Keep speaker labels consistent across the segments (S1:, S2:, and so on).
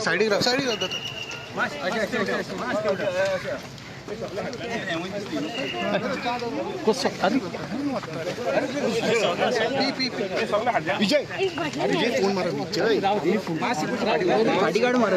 S1: सायडीक राव, सायडीक राव. विजय विजय फोन मारा. विजय
S2: फाटी काडून मारा.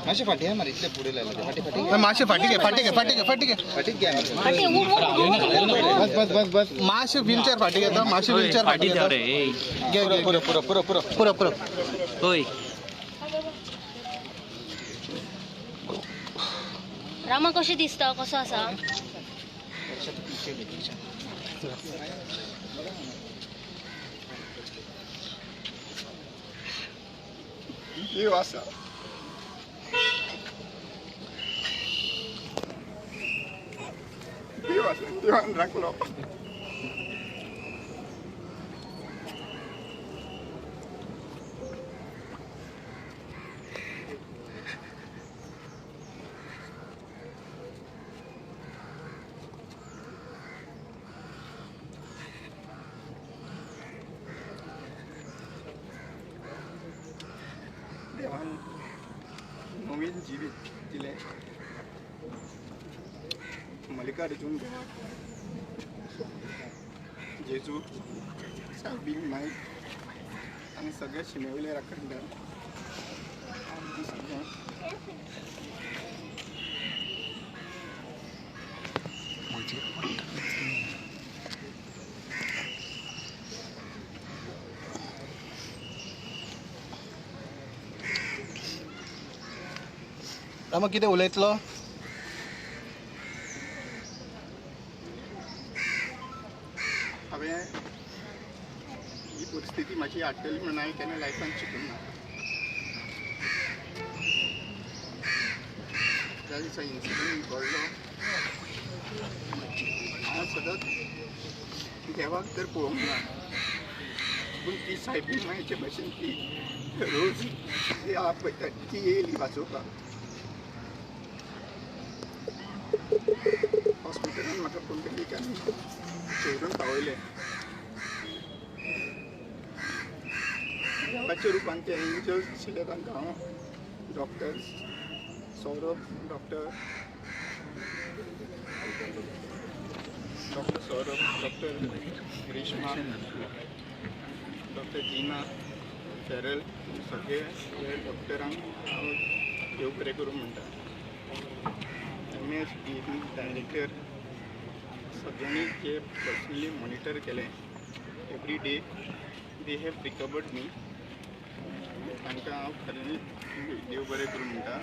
S3: मातशें फाटी मार, इतले फुडें लायला. फाटी फाटी
S1: मातशें फाटी घे, फाटी घे, फाटी घे, फाटी घे,
S3: फाटीच घे.
S1: बस बस बस बस. मातशें व्हीलचेअर फाटी घेता, मातशें व्हीलचेअर फाटी घेता. घे घे,
S3: पुरो पुरो पुरो पुरो
S1: पुरो पुरो.
S2: होय
S4: रामा कशें दिसता, कसो आसा?
S3: देव आसा. देव आसा, देवान राखलो. देवान नवीन जिवीत दिलें. मल्लिकार्जून देवाक, जेजू, सायबीन मायक आनी सगळे शिमे वयले राखणदार सगळें
S1: रामा कितें उलयतलो?
S3: हांवें ही परिस्थिती म्हाजी हाडटली म्हणून हांवें केन्ना लायफान चिंतूंक ना. ज्या दिसा इन्सिडंट घडलो हांव सदांच देवाक तर पळोवंक ना, पूण ती सायबीन मायचे भशेन ती रोज ती आपयता, ती येयली वाचोवपाक. हॉस्पिटलान म्हाका पुंडलीकान चोरून पावयलें. देवाच्या रुपान ते एंजल्स आशिल्ले तांकां हांव doctor Saurabh, doctor doctor Saurabh, doctor Reshma, doctor Jeena Feral, सगळे डॉक्टरांक हांव देव बरें करूं म्हणटा. एम एस डी डायरेक्टर सगळ्यांनी जे पर्सनली मॉनिटर केलें every day, they have recovered me. तांकां हांव खऱ्यांनी देव बरें करूं म्हणटा.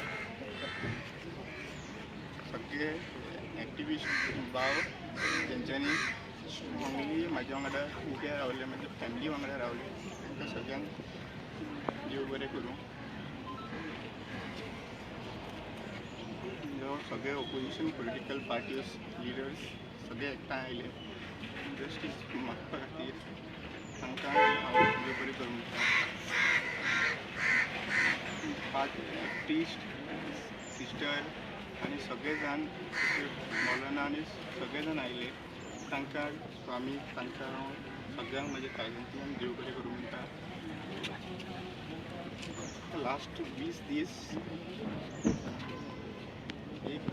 S3: सगळे एक्टिविस्ट भाव जेंच्यांनी स्ट्रॉंगली म्हाज्या वांगडा उबे रावले, म्हाज्या फॅमिली वांगडा रावले, तांकां सगळ्यांक देव बरें करूं. सगळे ओपोजिशन पॉलिटिकल पार्टीज लिडर्स सगळे एकठांय आयले जस्टीस मागपा खातीर, तांकां हांव देव बरें करूं म्हणटा. पांच प्रिस्ट, सिस्टर आनी सगळे जाण, मौलाना आनी सगळे जाण आयले, तांकां स्वामी, तांकां हांव सगळ्यांक म्हज्या काळजांतल्यान देव बरें करूं म्हणटा. लास्ट 20 दीस एक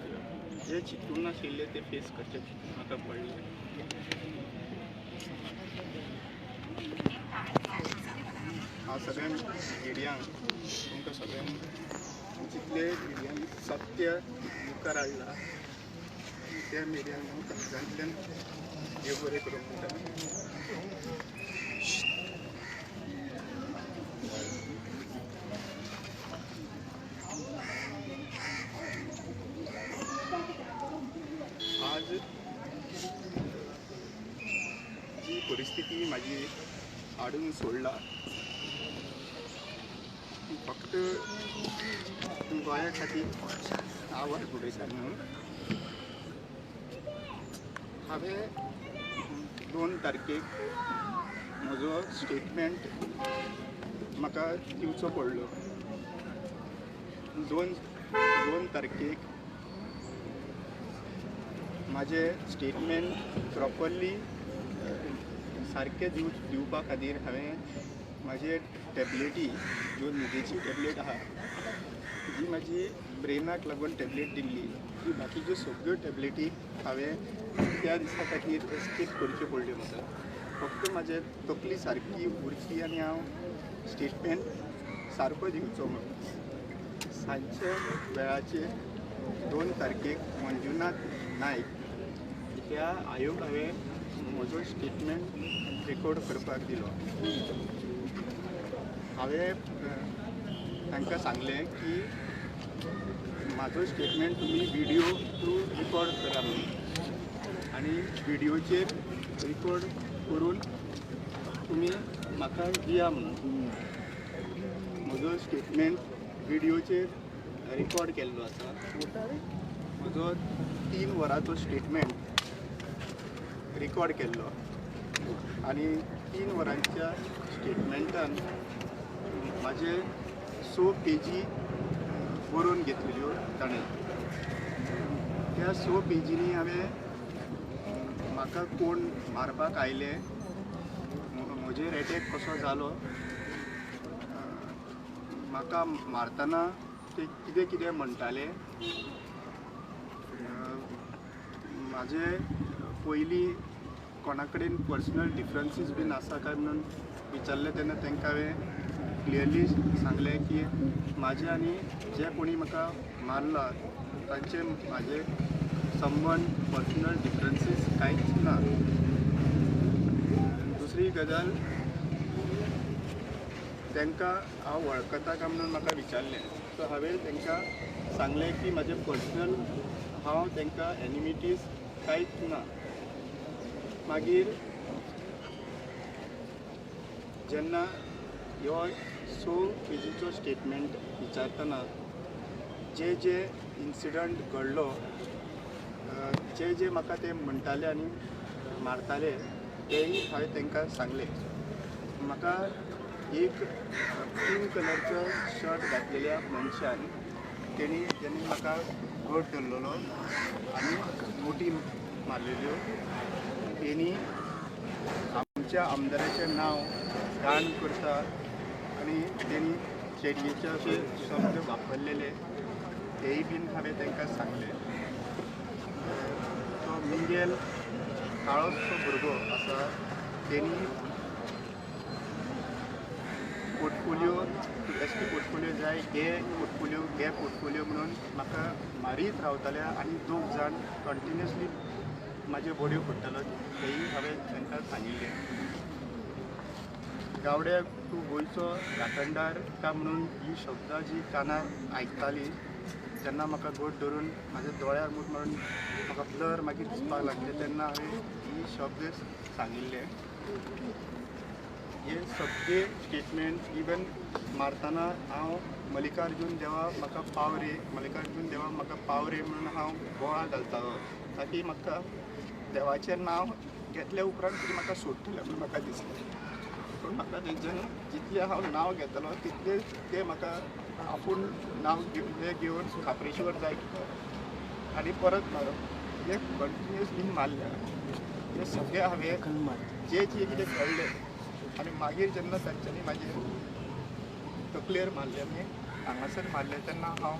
S3: जे चिंतून नाशिल्ले ते फेस करचे म्हाका पडले. हांव सगळ्या मिडियांक, तुमकां सगळ्यांक जितले मिडियांनी सत्य मुखार हाडला त्या मिडियांक हांव काळजांतल्यान देव बरें करूं म्हणटा. आज जी परिस्थिती म्हाजी हाडून सोडला, फक्त गोंया खातीर आवाज उडयता न्हू. हांवें 2 तारखेक म्हजो स्टेटमेंट म्हाका दिवचो पडलो. 2 तारखेक म्हाजें स्टेटमेंट प्रॉपरली सारकें दिवपा खातीर हांवें म्हाजे टॅबलेटी ज्यो न्हिदेची टॅबलेट आहा जी म्हाजी ब्रेनाक लागून टॅबलेट दिल्ली ती बाकीच्यो सगळ्यो टॅबलेटी हांवें त्या दिसा खातीर स्कीप करच्यो पडल्यो म्हाका. फक्त म्हाजे तकली सारकी उरची आनी हांव स्टेटमेंट सारको दिवचो म्हणून. सांजच्या वेळाचेर 2 तारखेक मंजुनाथ नायक ह्या आयोग हांवें म्हजो स्टेटमेंट रेकॉर्ड करपाक दिलो. हांवें तांकां सांगलें की म्हाजो स्टेटमेंट तुमी विडियो थ्रू रिकॉर्ड करा म्हणून आनी विडियोचेर रिकॉर्ड करून तुमी म्हाका दिया म्हणून. म्हजो स्टेटमेंट विडियोचेर रिकॉर्ड केल्लो आसा. म्हजो 3 वरांचो स्टेटमेंट रिकॉर्ड केल्लो आनी 3 वरांच्या स्टेटमेंटान म्हाजे 6 पेजी बरोवन घेतलेल्यो ताणें. त्या 6 पेजींनी हांवें म्हाका कोण मारपाक आयले, म्हजेर एटॅक कसो जालो, म्हाका मारतना ते कितें कितें म्हणटाले, म्हाजे पयलीं कोणा कडेन पर्सनल डिफरन्सीस बीन आसा काय म्हणून विचारलें तेन्ना तांकां हांवें क्लियरली सांगलें की म्हाजे आनी जे कोणी म्हाका मारला तांचे म्हाजे संबंद पर्सनल डिफरन्सीस कांयच ना. दुसरी गजाल, तांकां हांव वळखता काय म्हणून म्हाका विचारलें सो हांवें तांकां सांगलें की म्हाजें पर्सनल हांव तांकां एनिमिटीज कांयच ना. मागीर जेन्ना ह्यो 6 पेजीचो स्टेटमेंट विचारतना जे जे इन्सिडंट घडलो, जे जे म्हाका ते म्हणटाले आनी मारताले तेय हांवें तांकां सांगलें. म्हाका एक पिंक कलरचो शर्ट घातलेल्या मनशान तेणी जेन्ना म्हाका घट धरलेलो आनी मुठी मारलेल्यो, तेणी आमच्या आमदाराचें नांव घाण करता आनी तेणी चेडयेचे अशे शब्द वापरलेले तेय बीन हांवें तांकां सांगलें. तो मिंगेल काळोसो भुरगो आसा तेणी पोर्टफोलियो एस टी पोर्टफोलियो जाय, घे पोर्टफोलियो, घे पोर्टफोलियो म्हणून म्हाका मारीत रावताले आनी 2 जाण कंटिन्युअसली म्हाजे बडयो पडटालो तेय हांवें तांकां सांगिल्लें. गावड्याक तूं गोंयचो राखणदार काय म्हणून ही शब्दां जी कानार आयकताली तेन्ना म्हाका घट धरून म्हाज्या दोळ्यार मूठ मारून म्हाका ब्लर मागीर दिसपाक लागलें तेन्ना हांवें ही शब्द सांगिल्ले. हे सगळे स्टेटमेंट इवन मारतना हांव मल्लिकार्जून देवा म्हाका पाव रे, मल्लिकार्जून देवा म्हाका पाव रे म्हणून हांव बोवाळ घालतालो ताकी म्हाका देवाचें नांव घेतल्या उपरांत तरी म्हाका सोडटलें म्हणून म्हाका दिसलें. पूण म्हाका तेंच्यांनी जितलें हांव नांव घेतलो तितलें ते म्हाका आपूण नांव हें घेवन खाप्रेश्वर जाय आनी परत मारप हे कंटिन्युअसली मारल्या. हे सगळें हांवें जे जे कितें घडलें आनी मागीर जेन्ना तांच्यांनी म्हाजे तकलेर मारलें आनी हांगासर मारलें तेन्ना हांव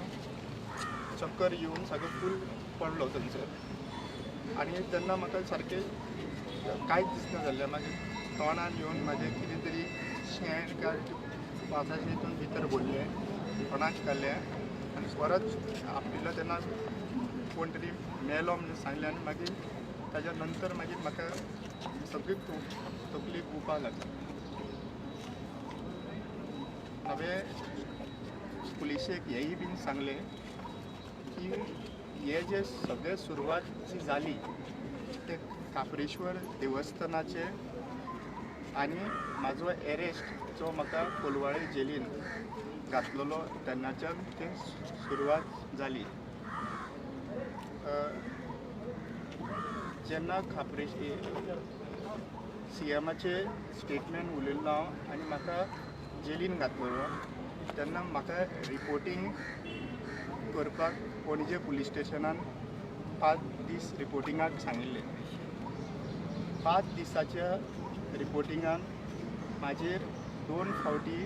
S3: चक्कर येवन सगळें फूल पडलो थंयसर आनी तेन्ना म्हाका सारकें कांयच दिसना जाल्लें. मागीर तोंडान येवन म्हाजें कितें तरी शेण काय वासाचें हितून भितर भरलें, तोंडाक घालें आनी परत आपटिलो तेन्ना कोण तरी मेलो म्हणून सांगलें आनी मागीर ताज्या नंतर मागीर म्हाका सगळी तकली घुंवपाक लागली. हांवें पुलिशेक हेंय बीन सांगलें की हे जे सगळें सुरवात जी जाली ते खाप्रेश्वर देवस्थानाचे आनी म्हाजो एरेस्ट जो म्हाका कोलवाळे जेलीन घातलेलो तेन्नाच्यान ते सुरवात जाली. जेन्ना खाप्रेश्वर सी एमाचे स्टेटमेंट उलयल्लो हांव आनी म्हाका जेलीन घातलेलो. तेन्ना म्हाका रिपोर्टींग करपाक पणजे पुलीस स्टेशनान 5 दीस रिपोर्टिंगाक सांगिल्लें. 5 दिसाच्या रिपोर्टिंगान म्हाजेर 2 फावटी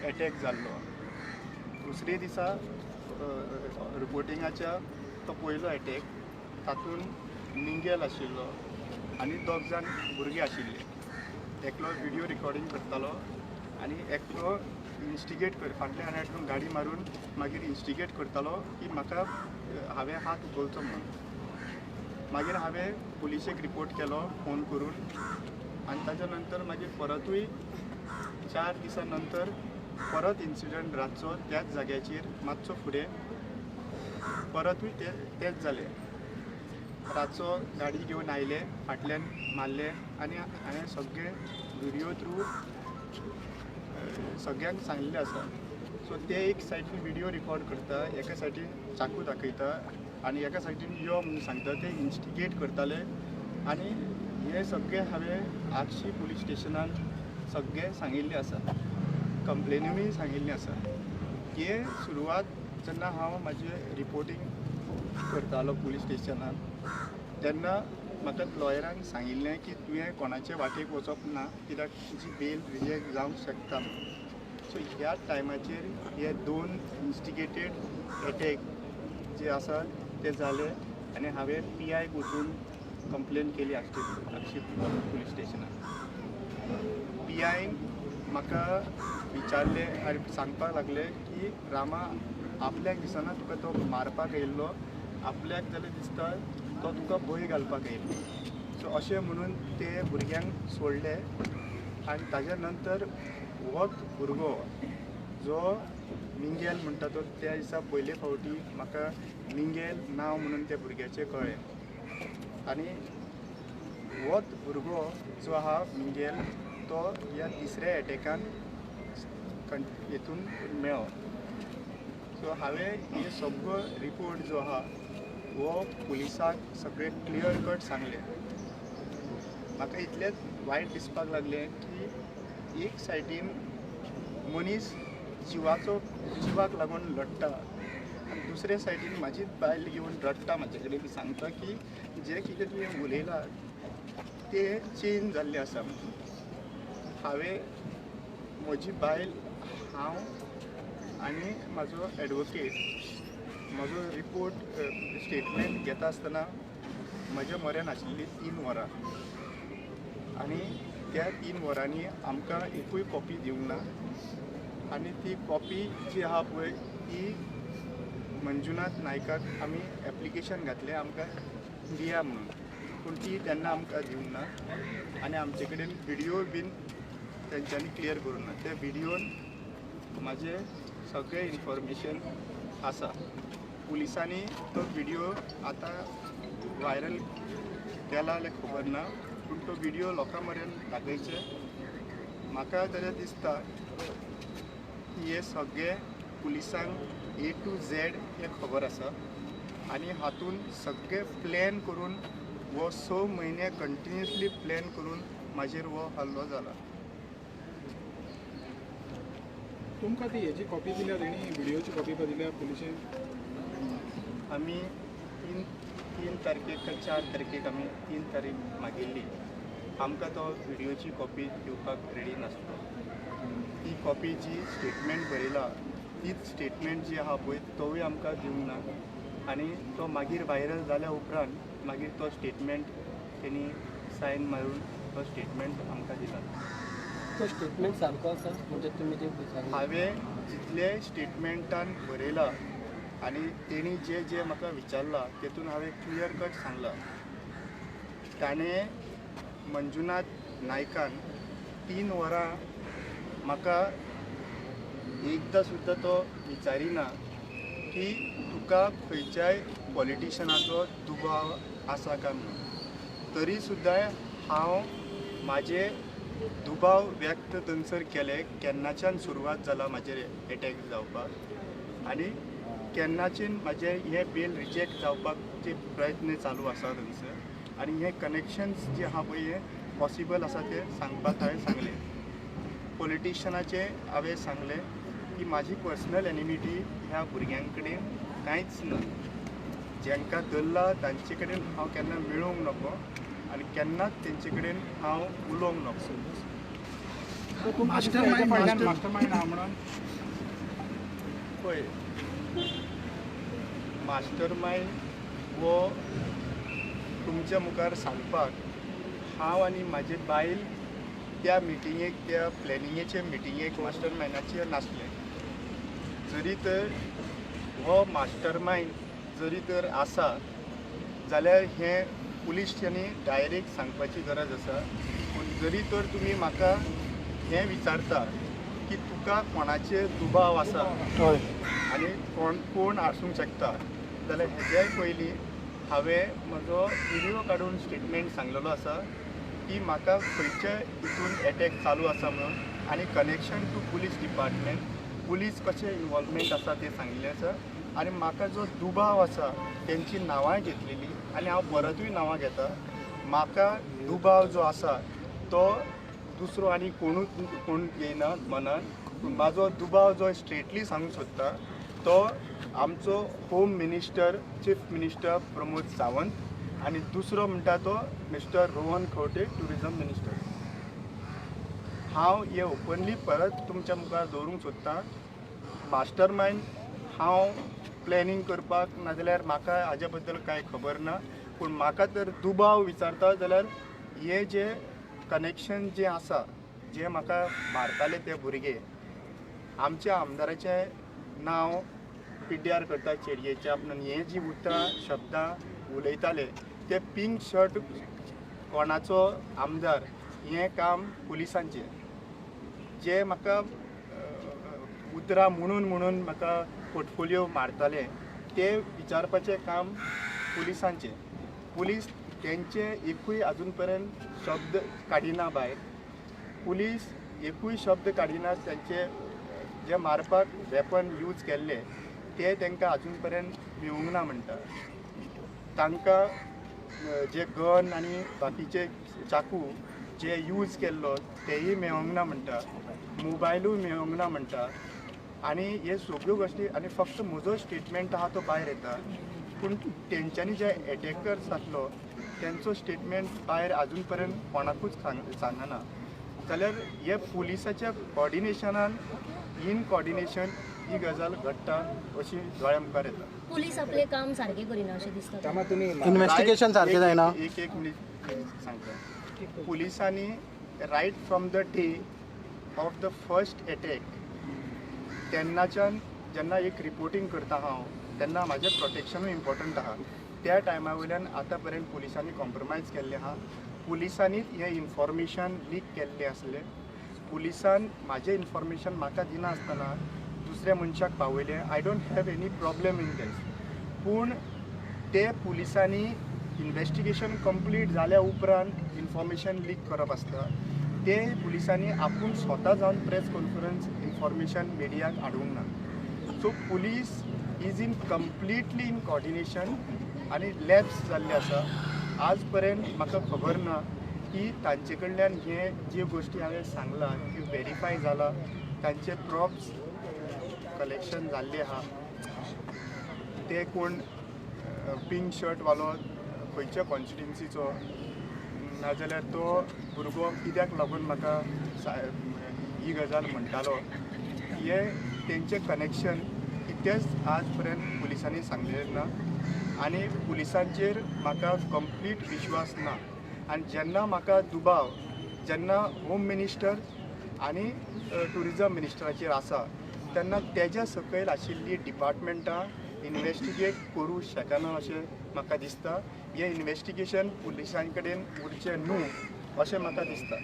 S3: एटॅक जाल्लो. दुसरे दिसा रिपोर्टिंगाच्या तो पयलो एटॅक, तातूंत मिंगेल आशिल्लो आनी 2 जाण भुरगे आशिल्ले. एकलो व्हिडियो रिकॉर्डिंग करतालो आनी एकलो इन्स्टिगेट कर फाटल्यान हाडून गाडी मारून मागीर इन्स्टिगेट करतालो की म्हाका हांवें हात उखलचो म्हणून. मागीर हांवें पुलिशेक रिपोर्ट केलो फोन करून आनी ताच्या नंतर मागीर परतूय 4 दिसां नंतर परत इन्सिडंट रातचो त्याच जाग्याचेर मातसो फुडें परतूय तेच जालें. रातचो गाडी घेवन आयले, फाटल्यान मारले आनी हांवें सगळे व्हिडियो थ्रू सगळ्यांक सांगिल्लें आसा. सो ते एक सायडीन व्हिडियो रिकॉर्ड करता, एका सायडीन चाकू दाखयता आनी एका सायडीन यो म्हणून सांगता. ते इन्स्टिगेट करताले आनी हे सगळें हांवें आगशी पुलीस स्टेशनान सगळें सांगिल्लें आसा, कंप्लेनूय सांगिल्लें आसा. हे सुरवात जेन्ना हांव म्हाजें रिपोर्टींग करतालो पुलीस स्टेशनान तेन्ना म्हाका लॉयरान सांगिल्लें की तुवें कोणाचे वाटेक वचप ना, कित्याक तुजी बेल रिजेक्ट जावंक शकता म्हणून. सो ह्या टायमाचेर हे 2 इन्स्टिगेटेड एटॅक जे आसा ते जाले आनी हांवें पी आयक वचून कंप्लेन केली आगशी पुलीस स्टेशनार. पी आयन म्हाका विचारलें आनी सांगपाक लागले की रामा आपल्याक दिसना तुका तो मारपाक येयल्लो, आपल्याक जाल्यार दिसता तो तुका भंय घालपाक येयल्लो. सो अशें म्हणून ते भुरग्यांक सोडले आनी ताज्या नंतर होच भुरगो जो मिंगेल म्हणटा तो त्या दिसा पयले फावटी म्हाका मिंगेल नांव म्हणून त्या भुरग्याचें कळ्ळें. आनी होच भुरगो जो आहा मिंगेल तो ह्या तिसऱ्या एटॅकान हेतून मेळ्ळो. सो हांवें हे सगळो रिपोर्ट जो आहा हो पुलिसाक सगळें क्लियर कट सांगलें. म्हाका इतलेंच वायट दिसपाक लागलें की एक सायडीन मनीस जिवाक लागून लडटा आनी दुसरे सायडीन म्हाजीच बायल घेवन रडटा म्हाजे कडेन सांगता की जें कितें तुवें उलयलां तें चेंज जाल्लें आसा. हांवें म्हजी बायल, हांव आनी म्हाजो एडवोकेट म्हजो रिपोर्ट स्टेटमेंट घेता आसतना म्हज्या म्हऱ्यान आशिल्ली 3 वरां आनी त्या 3 वरांनी आमकां एकूय कॉपी दिवंक ना. आनी ती कॉपी जी आहा पळय ती मंजुनाथ नायकाक आमी एप्लिकेशन घातलें आमकां दिया म्हणून, पूण ती तेन्ना आमकां दिवंक ना आनी आमचे कडेन व्हिडियो बीन तेंच्यांनी क्लियर करूंक ना. त्या व्हिडियोन म्हाजें सगळें इन्फॉर्मेशन आसा. पुलिसांनी तो व्हिडियो आतां व्हायरल केला जाल्यार खबर ना, पूण तो व्हिडियो लोकां मेरेन दाखयचे. म्हाका जाल्यार दिसता की हे सगळे पुलिसांक ए टू झेड हें खबर आसा आनी हातून सगळे प्लॅन करून हो 6 म्हयने कंटिन्युअसली प्लॅन करून म्हाजेर हो हल्लो जाला.
S1: तुमकां ती हेची कॉपी दिल्या तेणी, व्हिडियोची कॉपी दिल्या पुलिशेन?
S3: आमी 3 तारखेक काय 4 तारखेक आमी 3 तारीख मागिल्ली. आमकां तो व्हिडियोची कॉपी दिवपाक रेडी नासलो. ती कॉपी जी स्टेटमेंट बरयला तीच स्टेटमेंट जी आहा पळय तोवूय आमकां दिवंक ना आनी तो मागीर व्हायरल जाल्या उपरांत मागीर तो स्टेटमेंट तेणी सायन मारून तो स्टेटमेंट आमकां दिला.
S2: तो स्टेटमेंट सारको आसा म्हणजे तुमी ते
S3: हांवें जितले स्टेटमेंटान बरयला आनी तेणी जे जे म्हाका विचारलां तेतून हांवें क्लियर कट सांगलां. ताणें मंजुनाथ नायकान 3 वरां म्हाका एकदां सुद्दां तो विचारिना की तुका खंयच्याय पॉलिटिशनाचो दुबाव आसा काय म्हणून. तरी सुद्दां हांव म्हाजे दुबाव व्यक्त थंयसर केले केन्नाच्यान सुरवात जाला म्हाजेर एटॅक जावपाक आनी केन्नाच्यान म्हाजे हे बेल रिजेक्ट जावपाक जे प्रयत्न चालू आसा थंयसर आनी हे कनेक्शन्स जे आहा पळय हे पॉसिबल आसा तें सांगपाक हांवें सांगलें. पॉलिटिशनाचें हांवें सांगलें की म्हाजी पर्सनल एनिमिटी ह्या भुरग्यां कडेन कांयच ना. जांकां धरला तांचे कडेन हांव केन्ना मेळूंक नको आनी केन्नाच तेंचे कडेन हांव उलोवंक नको.
S1: मास्टर मायंड म्हणून
S3: पळय, मास्टर मायंड हो तुमच्या मुखार सांगपाक हांव आनी म्हाजी बायल त्या मिटिंगेक, त्या प्लॅनिंगेचे मिटिंगेक मास्टर मायंडाचेर नासले. जरी तर हो मास्टर मायंड जरी तर आसा जाल्यार हें पुलिसांनी डायरेक्ट सांगपाची गरज आसा. पूण जरी तर तुमी म्हाका हें विचारता की तुका कोणाचेर दुबाव आसा आनी कोण कोण आसूंक शकता, जाल्यार हेज्याय पयलीं हांवें म्हजो व्हिडियो काडून स्टेटमेंट सांगलेलो आसा की म्हाका खंयच्या हितून एटॅक चालू आसा म्हणून आनी connection to police department, police कशें इनवॉल्वमेंट आसा तें सांगिल्लें आसा. आनी म्हाका जो दुबाव आसा तेंची नांवांय घेतलेली आनी हांव परतूय नांवां घेता. म्हाका दुबाव जो आसा तो दुसरो आनी कोणूच कोण येयना मनान, पूण म्हाजो दुबाव जो स्ट्रेटली सांगूंक सोदता तो आमचो home minister, chief minister Pramod Sawant आनी दुसरो म्हणटा तो mister Rohan Khaunte, tourism minister. हांव हे ओपनली परत तुमच्या मुखार दवरूंक सोदतां. मास्टर मायंड हांव प्लॅनिंग करपाक नाजाल्यार म्हाका हाज्या बद्दल कांय खबर ना, पूण म्हाका तर दुबाव विचारता जाल्यार हे जे कनेक्शन जें आसा, जे म्हाका मारताले ते भुरगे आमच्या आमदाराचें नांव पिड्ड्यार करता चेडयेच्या म्हणून हे जी उतरां शब्दां उलयताले ते पिंक शर्ट कोणाचो आमदार हें काम पुलिसांचें. जे म्हाका उतरां म्हणून म्हणून म्हाका पोर्टफोलियो मारताले ते विचारपाचें काम पुलिसांचें. पुलीस तेंचे एकूय आजून पर्यंत शब्द काडिना भायर, पुलीस एकूय शब्द काडिना. तेंचे जे मारपाक वेपन यूज केल्ले ते तांकां आजून पर्यंत मेळूंक ना म्हणटा. तांकां जे गन आनी बाकीचे चाकू जे यूज केल्लो तेयी मेळोंक ना म्हणटा, मोबायलूय मेळोंक ना म्हणटा. आनी हे सगळ्यो गोश्टी आनी फक्त म्हजो स्टेटमेंट आहा तो भायर येता, पूण तेंच्यांनी जे एटॅकर्स आसलो तेंचो स्टेटमेंट भायर आजून पर्यंत कोणाकूच सांगना. जाल्यार हे पुलिसाच्या कॉर्डिनेशनान, इन कॉर्डिनेशन ही गजाल घडटा अशी दोळ्या मुखार येता.
S4: पुलीस आपले काम सारकें करिना अशें दिसता.
S1: इन्व्हेस्टिगेशन सारकें जायना.
S3: एक एक मिनीट सांगता. पुलिसांनी right from the day of the first attack तेन्नाच्यान जेन्ना एक रिपोर्टींग करता हांव तेन्ना म्हाजें प्रोटेक्शनूय इम्पॉर्टंट आहा. त्या टायमा वयल्यान आतां पर्यंत पुलिसांनी कॉम्प्रोमायज केल्लें आहा. पुलिसांनीच हें इन्फॉर्मेशन लीक केल्लें आसलें. पुलिसान म्हाजें इन्फॉर्मेशन म्हाका दिनासतना दुसऱ्या मनशाक पावयलें. I don't have any problem in this. पूण ते पुलिसांनी इन्वेस्टिगेशन कंप्लीट जाल्या उपरांत इन्फॉर्मेशन लीक करप आसता. ते पुलिसांनी आपूण स्वता जावन प्रेस कॉन्फरन्स इन्फॉर्मेशन मिडियाक हाडूंक ना. So police is in completely in coordination आनी लॅप्स जाल्ले आसा. आज पर्यंत म्हाका खबर ना की तांचे कडल्यान हे ज्यो गोश्टी हांवें सांगलां त्यो वेरीफाय जाला, तांचे प्रॉप्स कलेक्शन जाल्ले आहा, ते कोण पिंक शर्ट वालो खंयच्या कॉन्स्टिट्युन्सीचो, नाजाल्यार तो भुरगो कित्याक लागून म्हाका ही गजाल म्हणटालो, हे तेंचें कनेक्शन कितेंच आज पर्यंत पुलिसांनी सांगलेलें ना. आनी पुलिसांचेर म्हाका कंप्लीट विश्वास ना. आनी जेन्ना म्हाका दुबाव जेन्ना होम मिनिस्टर आनी ट्युरिजम मिनिस्टराचेर आसा तेन्ना तेज्या सकयल आशिल्लीं डिपार्टमेंटां इन्वेस्टिगेट करूं शकना अशें म्हाका दिसता. हें इन्वेस्टिगेशन पुलिसां कडेन उरचें न्हू अशें म्हाका दिसता.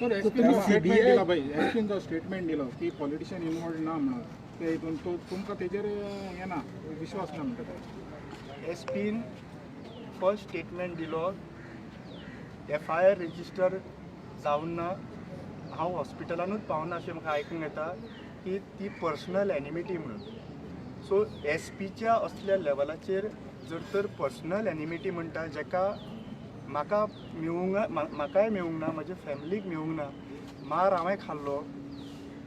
S5: तर एसपीन स्टेटमेंट दिला पळय, एसपीन जो स्टेटमेंट दिलो की पॉलिटिशियन इनवॉल्व ना म्हणून, ते हितून तो तुमकां तेजेर हें ना, विश्वास ना म्हणटा ते.
S3: एसपीन फर्स्ट स्टेटमेंट दिलो, एफआयआर रजिस्टर जावन ना, हांव हॉस्पिटलानूच पावना अशें म्हाका आयकूंक येता की ती पर्सनल एनिमिटी म्हणून. सो एसपीच्या असल्या लेवलाचेर जर तर पर्सनल एनिमिटी म्हणटा, जेका म्हाका मेळूंक, म्हाकाय मेळूंक ना, म्हज्या फॅमिलीक मेळूंक ना. मार हांवें खाल्लो,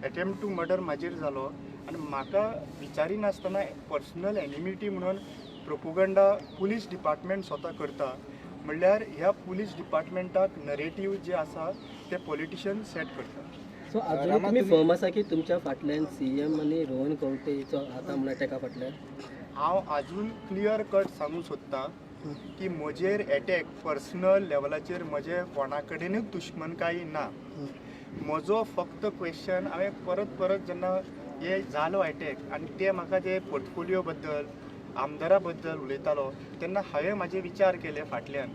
S3: एटेम्प्ट टू मर्डर म्हाजेर जालो आनी म्हाका विचारिनासतना पर्सनल एनिमिटी म्हणून प्रोपोगंडा पुलीस डिपार्टमेंट स्वता करता. म्हणल्यार ह्या पुलीस डिपार्टमेंटाक नरेटीव जे आसा ते पॉलिटिशियन सेट करता.
S2: सो अजून तुमी फर्म आसा की तुमच्या फाटल्यान सीएम आनी रोहन खंवटेचो हात म्हणून एटॅका फाटल्यान?
S3: हांव आजून क्लियर कट सांगूंक सोदतां की म्हजेर एटॅक पर्सनल लेवलाचेर म्हजे कोणा कडेनूच दुश्मनकाय ना. म्हजो फक्त क्वेश्चन हांवें परत परत जेन्ना हे जालो एटॅक आनी ते म्हाका जे पोर्टफोलियो बद्दल आमदारा बद्दल उलयतालो तेन्ना हांवें म्हाजे विचार केले फाटल्यान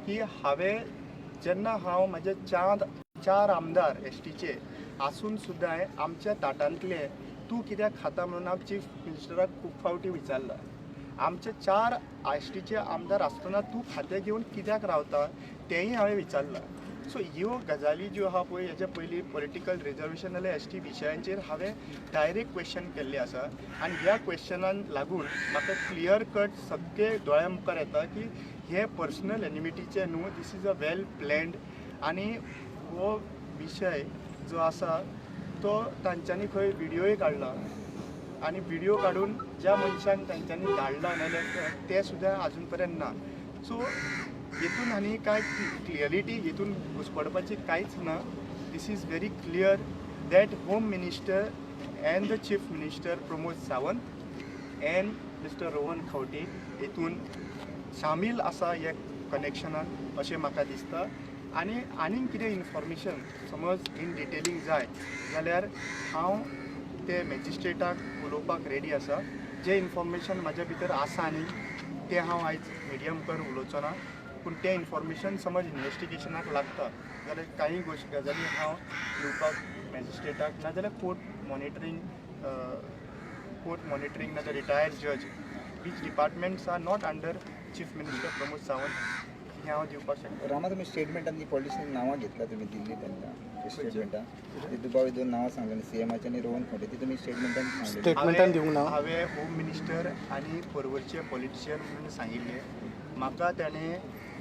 S3: की हांवें जेन्ना हांव म्हाजे चार आमदार एसटीचे आसून सुद्दां आमच्या ताटांतले तूं कित्याक खाता म्हणून हांव चीफ मिनिस्टराक खूब फावटी विचारला. आमचे 4 एसटीचे आमदार आसतना तूं खातें घेवन कित्याक रावता तेंय हांवें विचारलां. सो ह्यो गजाली ज्यो आहा पळय हेच्या पयलीं पॉलिटिकल रिजर्वेशन जाल्यार एस टी विशयांचेर हांवें डायरेक्ट क्वेश्चन केल्लें आसा आनी ह्या क्वेश्चनान लागून म्हाका क्लियर कट सगळे दोळ्या मुखार येता की हे पर्सनल एनिमिटीचे न्हू, this is a well planned. आनी हो विशय जो आसा तो तांच्यांनी खंय विडियोय काडला आनी विडियो काडून ज्या मनशान तांच्यांनी धाडला नाल्यार ते सुद्दां आजून पर्यंत ना. सो हेतून आनी कांय क्लियरिटी हेतून घुसपडपाची कांयच ना. This is very clear that home minister and the chief minister Pramod Sawant and mister Rohan Khaunte हेतून सामील आसा ह्या कनेक्शनान अशें म्हाका दिसता. आनी आनीक कितें इन्फॉर्मेशन समज इन डिटेलींग जाय जाल्यार हांव ते मॅजिस्ट्रेटाक उलोवपाक रेडी आसा. जें इन्फॉर्मेशन म्हाज्या भितर आसा न्ही तें हांव आयज मिडिया मुखार उलोवचो ना, पूण तें इन्फॉर्मेशन समज इन्वेस्टिगेशनाक लागता जाल्यार कांय गजाली हांव दिवपाक मॅजिस्ट्रेटाक नाजाल्यार कोर्ट मॉनिटरींग नाजाल्यार रिटायर्ड जज which departments are not under chief minister Pramod Sawant हें हांव दिवपाक शकता.
S6: रामा, तुमी स्टेटमेंटान ती पॉलिटिशियन नांवां घेतला तुमी दिल्ली तेन्ना स्टेटमेंटान ती दुबावी दोन नांवां सांगली सीएमाचे आनी रोहन खंवटे, ती तुमी स्टेटमेंटान सांगली?
S1: स्टेटमेंटान दिवंक ना.
S3: हांवें होम मिनिस्टर आनी परवरचे पॉलिटिशियन म्हणून सांगिल्लें. म्हाका ताणें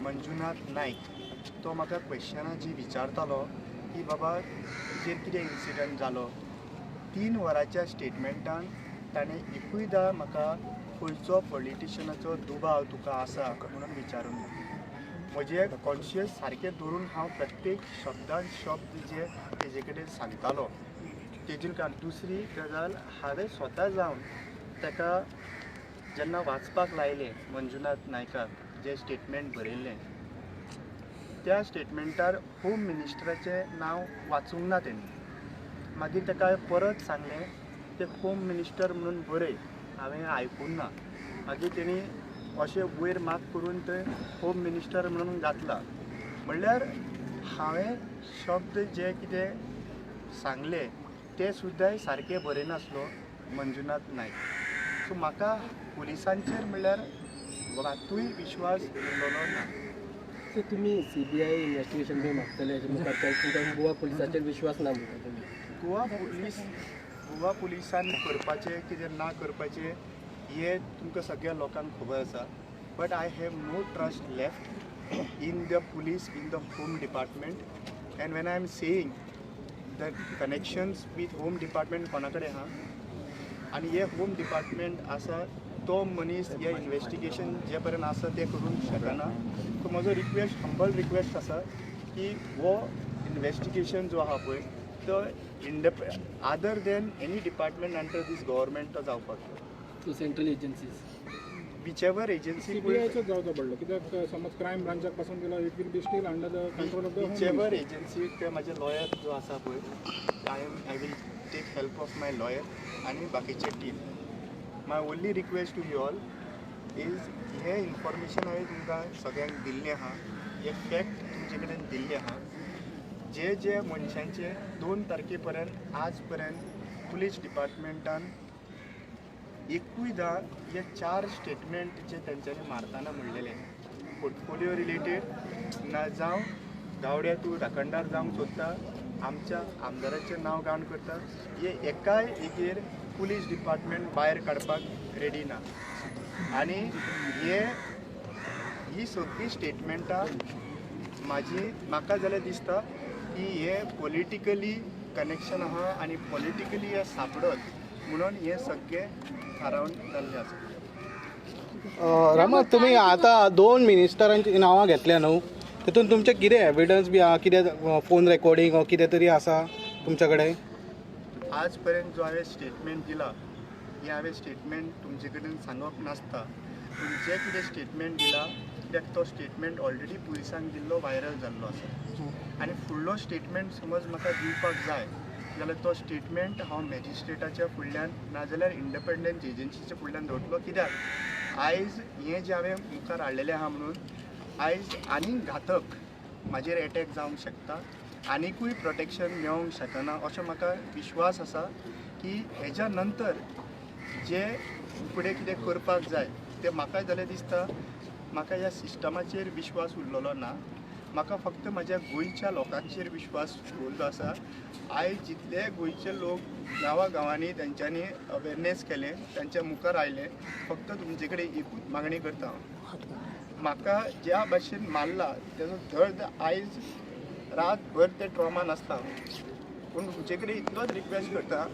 S3: मंजुनाथ नायक तो म्हाका क्वेश्चनां जी विचारतालो की बाबा तुजेर कितें इन्सिडंट जालो, 3 वरांच्या स्टेटमेंटान ताणें एकूयदा म्हाका खंयचो पॉलिटिशियनाचो दुबाव तुका आसा म्हणून विचारूंक ना. म्हजें कॉन्शियस सारकें धरून हांव प्रत्येक शब्दान शब्द जे तेजे कडेन सांगतालो तेजेर. कारण दुसरी गजाल हांवें स्वता जावन ताका जेन्ना वाचपाक लायलें मंजुनाथ नायकाक जें स्टेटमेंट बरयल्लें त्या स्टेटमेंटार होम मिनिस्टराचें नांव वाचूंक ना तेणें. मागीर ताका परत सांगलें तें होम मिनिस्टर म्हणून बरय, हांवें आयकूंक ना. मागीर तेणी अशें वयर मार्क करून तें होम मिनिस्टर म्हणून घातलां. म्हणल्यार हांवें शब्द जे कितें सांगले ते सुद्दां सारके बरयनासलो मंजुनाथ नायक. सो म्हाका पुलिसांचेर म्हणल्यार मातूय विश्वास उरलेलो ना.
S2: सो तुमी सीबीआय इन्वेस्टिगेशन बी मागतले हेजे मुखार तुमकां गोवा पुलिसाचेर विश्वास ना म्हणटा तुमी?
S3: गोवा पुलिसान करपाचें कितें ना करपाचें हें तुमकां सगळ्या लोकांक खबर आसा. But I have no trust left in the police, in the home department. And when I am saying the connections with home department कोणा कडेन आहा आनी हे होम डिपार्टमेंट आसा तो मनीस हे इन्वेस्टिगेशन जे पर्यंत आसा तें करूंक शकना. सो म्हजो रिक्वेस्ट, हंबल रिक्वेस्ट आसा की हो इन्वेस्टिगेशन जो आहा पळय तो other than any department under this government तो जावपाक जाय.
S2: To central agencies
S3: whichever agency
S5: सीबीआयचोच जावचो पडलो कित्याक समज क्रायम ब्रांचाक पासून गेलो it will be still under the control of the
S3: whichever agency. ते म्हाजे लॉयर जो आसा पळय I will take help of my lawyer आनी बाकीचे team. My only request to you all is हें इन्फॉर्मेशन हांवें तुमकां सगळ्यांक दिल्लें आहा, हे फॅक्ट तुमचे कडेन दिल्लें आहा. जे जे मनशांचे 2 तारखे पर्यंत आज पर्यंत पुलीस डिपार्टमेंटान एकूयदा हे 4 स्टेटमेंट जे तेंच्यांनी मारतना म्हणलेले पोर्टफोलियो रिलेटेड ना जावं गावड्या तूं राखणदार जावंक सोदता, आमच्या आमदाराचें नांव घाण करता, हे एकाय हेजेर पुलीस डिपार्टमेंट भायर काडपाक रेडी ना. आनी हे ही सगळीं स्टेटमेंटां म्हाजी म्हाका जाल्यार दिसता की हे पॉलिटिकली कनेक्शन आहा आनी पॉलिटिकली हे सापडत म्हणून हे सगळें थारावन जाल्लें आसा.
S1: रामा, तुमी आतां 2 मिनिस्टरांची नांवां घेतल्या न्हू, तितून तुमचें कितें एविडन्स बी आहा, कितें फोन रेकॉर्डिंग वा कितें तरी आसा तुमच्या कडेन?
S3: आज पर्यंत जो हांवें स्टेटमेंट दिला, हें हांवें स्टेटमेंट तुमचे कडेन सांगप नासता, पूण जें कितें स्टेटमेंट दिला कित्याक तो स्टेटमेंट ऑलरेडी पुलिसांक दिल्लो व्हायरल जाल्लो आसा आनी फुडलो स्टेटमेंट समज म्हाका दिवपाक जाय जाल्यार तो स्टेटमेंट हांव मॅजिस्ट्रेटाच्या फुडल्यान नाजाल्यार इंडिपेंडंट एजन्सीच्या फुडल्यान दवरतलो. कित्याक आयज हें जें हांवें मुखार हाडलेलें आहा म्हणून आयज आनीक घातक म्हाजेर एटॅक जावंक शकता, आनिकूय प्रोटेक्शन मेळोंक शकना असो म्हाका विश्वास आसा की हेज्या नंतर जे फुडें कितें करपाक जाय तें म्हाका जाल्यार दिसता म्हाका ह्या सिस्टमाचेर विश्वास उरलेलो ना, म्हाका फक्त म्हज्या गोंयच्या लोकांचेर विश्वास उरलो आसा. आयज जितले गोंयचे लोक गांवा गांवांनी तेंच्यांनी अवेरनेस केलें, तेंच्या मुखार आयले, फक्त तुमचे कडेन एकूच मागणी करता हांव, म्हाका ज्या भाशेन मारला तेजो दर्द आयज रातभर ते ट्रॉमा नासता, पूण तुमचे कडेन इतलोच रिक्वेस्ट करता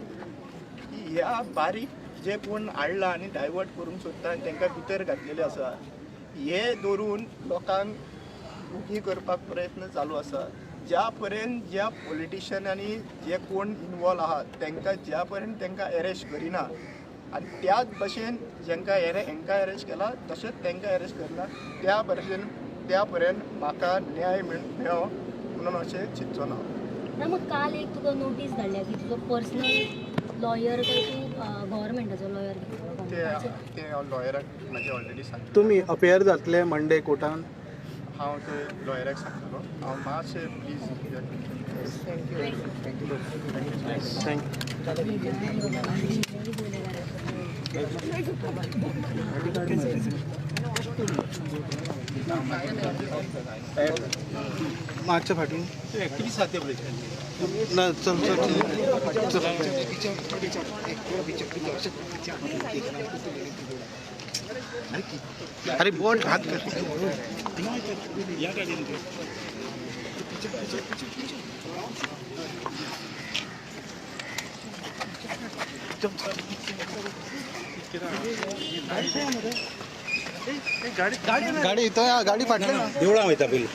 S3: की ह्या बारीक जे कोण हाडला आनी डायवर्ट करूंक सोदता आनी तांकां भितर घातलेले आसा, हे दवरून लोकांक उगी करपाक प्रयत्न चालू आसा. ज्या पर्यंत ज्या पॉलिटिशियनांनी जे कोण इनवॉल्व आहात तांकां ज्या पर्यंत तांकां एरेस्ट करिना आनी त्याच भशेन जेंकां हेंकां एरेस्ट केला तशेंच तांकां एरेस्ट करना, त्या भशेन त्या पर्यंत म्हाका न्याय मेळो म्हणून अशें चिंतचो ना.
S4: ना, काल एक तुका नोटीस धाडल्या की तुजो पर्सनल लॉयर काय तूं गव्हर्मेंटाचो लॉयर घेतलो?
S3: ते लॉयराक म्हाजे ऑलरेडी सांगता.
S1: तुमी अपेयर जातले मंडे कोर्टान?
S3: हांव ते लॉयराक सांगतलो. हांव मातशें please. Thank you.
S1: Thank you. मातशें फाटीं ना, चल चल चल. अरे बोट हात कर. गाडी इथं गाडी फाटली ना,
S7: देवळां वयता पयलीं.